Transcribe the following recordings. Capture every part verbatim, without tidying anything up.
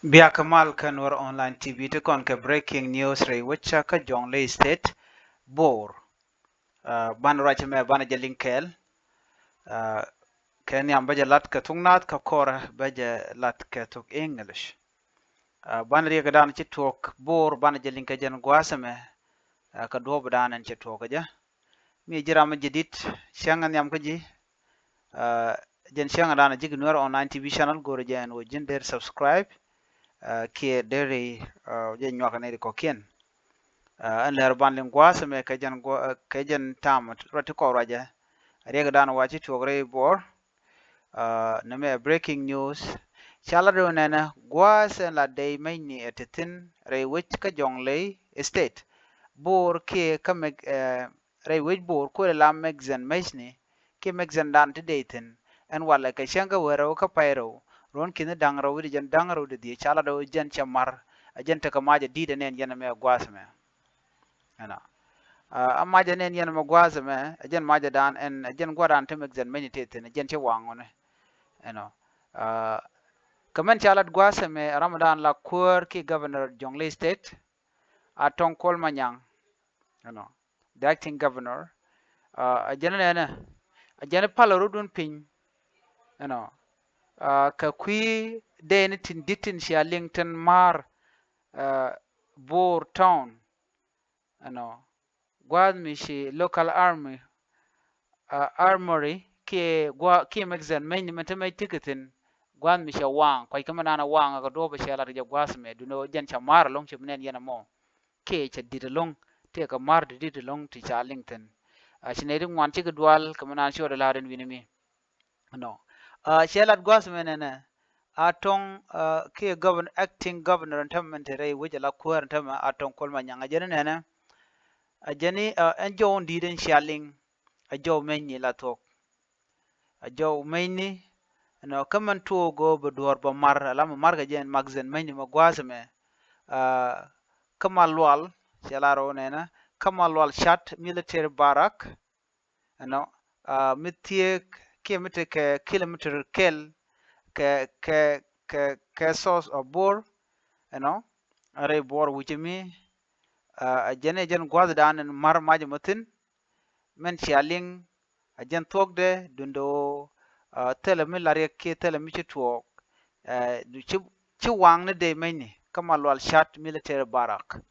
Bia kä mal kä Nuer Online T V ti kɔn kɛ breaking news rɛy wecä kä Jonglei State, Bor. Ah, banɛ ruac mɛ banɛ jɛ liŋ kɛɛl. Ah, kɛ nhiam bä jɛ lat kɛ thuk naath kä kɔrɛ bä jɛ lat kɛ thuk English. Ah, banɛ riɛk dan ci tuɔk Bor banɛ jɛ liŋ kɛ jɛn gua̱a̱th mɛ, ah, kɛ duɔ̱ɔ̱p dan ɛn ci tuɔk kɛ jɛ. Mi ji̱ ram mi jɛ dit cäŋ nhiam kä ji̱. Ah, jɛn cäŋ dan ji̱ Nuer Online T V channel go̱rɛ jɛ ɛn wä ji̱n der subscribe, ah, kiɛ der, ah, jɛ nyuak ni ri kɔkiɛn. Ah, ɛn lɛr ban liŋ gua̱a̱th mɛ kɛ jɛn gua-, ah, kɛ jɛn tam rɔ ti kɔr ruacɛ. Riɛk dan wa ci tuɔk rɛy Bor. Ah, nɛ mɛ breaking news. Ca lat rɛw nɛnɛ gua̱a̱th ɛn la dey mɛcni ɛ ti thin rɛy wec kä Jonglei State, Bor kiɛ kä mɛ, eh, rɛy wec Bor kuël la mɛkzɛn mɛcni kiɛ mɛkzɛn dan ti dey thin. Ɛn walɛ kɛ cäŋ kä wee rɛw kä pay rɛw ruɔ̱n ki̱ni da̱ŋ rɛw wi̱cdɛ jɛn da̱ŋ rɛw di dhieec ca lat rɛw jɛn cɛ mar. Ɛ jɛn tekɛ mac ɛ di̱t ɛ nɛn yɛn mɛ gua̱a̱th mɛ. Ɛnɔ. Ah, a mac ɛ nɛn yɛn mɛ gua̱a̱th mɛ ɛ jɛn mac ɛ dan ɛn ɛ jɛn gua̱a̱th dan ti mɛkzɛn mɛcni ti thin ɛ jɛn cɛ waŋ ɣɔni. Ɛnɔ. Ah, kɛ mɛn ca lat gua̱a̱th mɛ ɛ ram dan la kuäär ki governor Jonglei State, Atong Kuol Manyaŋ. Ɛnɔ. The acting governor. Ah, a jɛn nɛnɛ a jɛn pal rudun piny. Ɛnɔ. Ah, kɛ kui̱ dee ni tin dit tin cia liŋ tin mar, ah, Bor town. Ɛnɔ. Gua̱a̱th mi ci local army, ah, armory kiɛ gua kiɛ mɛkzɛn mɛcni mɛn te mɛc ti kɛ thin. Gua̱a̱th mi cɛ waŋ kuac kä mɛ naan a waŋ a kɛ duɔ̱ɔ̱p a cɛ lat kɛ jɛ gua̱a̱th mɛ dunɛ wä jɛn ca mar ɛlɔ̱ŋ ci bi nɛn yɛn ɛmɔ. Kiɛ cɛ di̱t ɛlɔ̱ŋ tëë kɛ mar ti di̱t ɛlɔ̱ŋ ti ca liŋ thi̱n. Ah, ci nɛy ti ŋuan cikɛ dual kɛ mi naan ci ɣɔt ɛ la̱r ɛn wi̱ni mi. Ɛnɔ. Ah, cɛ lat gua̱a̱th mɛ nɛnɛ Atong, ah, kiɛ governor, acting governor ɛn tämɛ mɛn te rɛy wec ɛ la kuäär ɛn tämɛ Atong Kuol Manyaŋ a jɛn nɛnɛ. A jɛn i̱, ah, ɛn jɔw in di̱i̱t ɛn cia liŋ a jɔw mɛcni la thuɔ̱k. A jɔw mɛcni, ɛnɔ, kä mɛn tuɔɔk go̱o̱p bɛ duɔ̱ɔ̱r bɛ mar, ala mɛ mar kɛ jɛ ɛn magazine mɛcni mɛ gua̱a̱th mɛ. Ah, kä Malual, cɛ la rɔ nɛnɛ, kä Malual Cat military barrack, ɛnɔ, ah, mi thieek kiɛ mi tekɛ kilometer kɛl kɛ, kɛ, kɛ, kɛ south of Bor, ɛnɔ, rɛy Bor wi̱cɛ mi, ah, a jɛn ɛ jɛn gua̱a̱th dan ɛn mar mac ɛmɔ thi̱n. Mɛn cia liŋ a jɛn thuɔ̱kdɛ duundɛ ɣöö, ah, thilɛ mi la riɛk kiɛ thilɛ mi ci tuɔɔk, eh, du ci, ci waŋ ni dee mɛcni kä Malual Cat military barrack.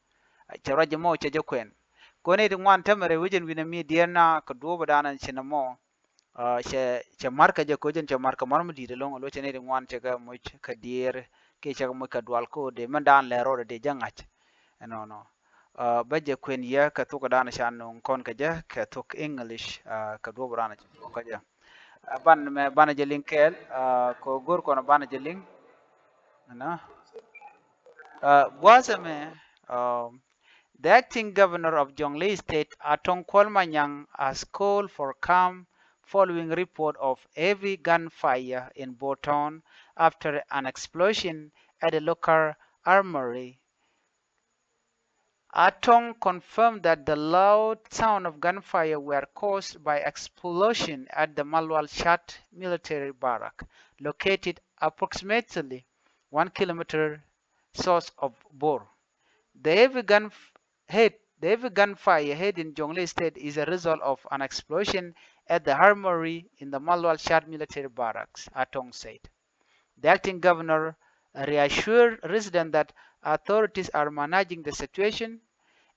Ah, cɛ ruac ɛmɔ cɛ jɛ kuɛn. Kɔn i̱ ti ŋuan tämɛ rɛy wecɛn wi̱nɛ mi diɛɛr na kɛ duɔ̱ɔ̱p dan ɛn cinɛ mɔ. Ah, cɛ, cɛ mar kɛ jɛ koc ɛn cɛ mar kɛ mar mi di̱i̱t ɛlɔ̱ŋ, ɛlɔ cɛ nɛy ti ŋuan cɛ kɛ moc kɛ diɛɛr kiɛ cɛ kɛ moc kɛ dual ko̱o̱t dee mɛn daan lɛr rɔɔdɛ dee jɛ ŋa̱c. Ɛnɔnɔ. Ah, bä jɛ kuën yɛ kɛ thok dan ca nöŋ kɔn kɛ jɛ kɛ thok English, ah, kɛ duɔ̱p ran cɛ thok kɛ jɛ. Ah, banɛ mɛ banɛ jɛ liŋ kɛɛl, ah, kɛ go̱r kɔn banɛ jɛ liŋ. Ɛnɔ. Ah, gua̱a̱th ɛmɛ, um, the acting governor of Jonglei State, Atong Kuol Manyang, has called for calm following report of heavy gunfire in Bor town after an explosion at a local armory. Atong confirmed that the loud sound of gunfire were caused by explosion at the Malual Chat military barrack, located approximately one kilometer south of Bor. The heavy gun f-, head, the heavy gunfire heard in Jonglei State is a result of an explosion at the armory in the Malual Chat military barracks, Atong said. The acting governor reassured residents that authorities are managing the situation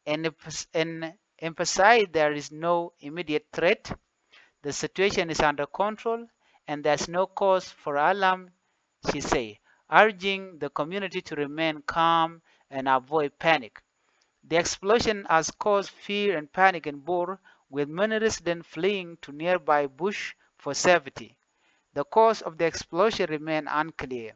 and emph-, and emphasized there is no immediate threat. The situation is under control and there's no cause for alarm, she said, urging the community to remain calm and avoid panic. The explosion has caused fear and panic in Bor, with many residents fleeing to nearby bush for safety. The cause of the explosion remain unclear.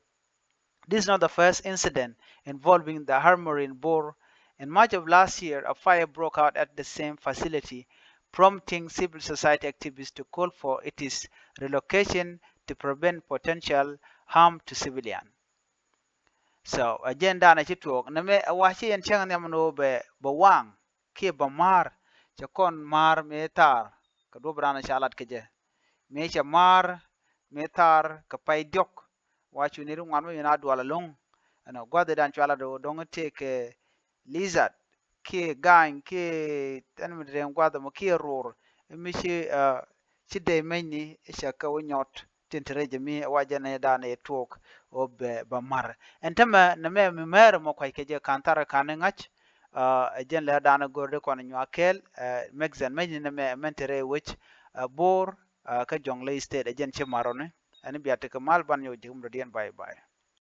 This is not the first incident involving the armory in Bor. In March of last year, a fire broke out at the same facility, prompting civil society activists to call for its relocation to prevent potential harm to civilian. So, a jɛn danɛ ci tuɔɔk nɛ mɛ a wa ci yɛn cäŋ nhiam ni wä bɛ, bɛ waŋ kiɛ bɛ maar, cɛ kɔn maar mëë thaar kɛ duɔ̱p danɛ ca lat kɛ jɛ. Mëë cɛ maar mëë thaar kɛ pay diɔ̱k, wa cu ni ri ŋuan mɛ yɛn a dual ɛlɔ̱ŋ. Ɛn gua̱dhidan cua lat ɣöö dɔ̱ŋ tëëkɛ lizard kiɛ ga̱a̱ny kiɛ ɛn mi rɛŋ gua̱dhɛ mɔ kiɛ ruur mi ci, ci dee mecni cɛ kɛ wä nyɔt tin te rɛc mi wa jɛn ɛ dan ɛ tuɔɔk ɣöö bɛ bɛ ma̱r. Ɛn tämɛ nɛmɛ mi mɛɛr mɔ kua̱c kɛ jɛ ka̱n thar ka̱n i̱ ŋa̱c. Ɛ jɛn lɛ dan ɛ gör di kɔn nyuak kɛɛl. Mɛk zɛn mecni nɛmɛ mɛn te rɛy wec Bor kä Jonglei State ɛ jɛn ci ma̱r ɔni. Ɛn bia tekɛ mal ban nyɔk ji̱ kum dɔ̱diɛn, bye bye.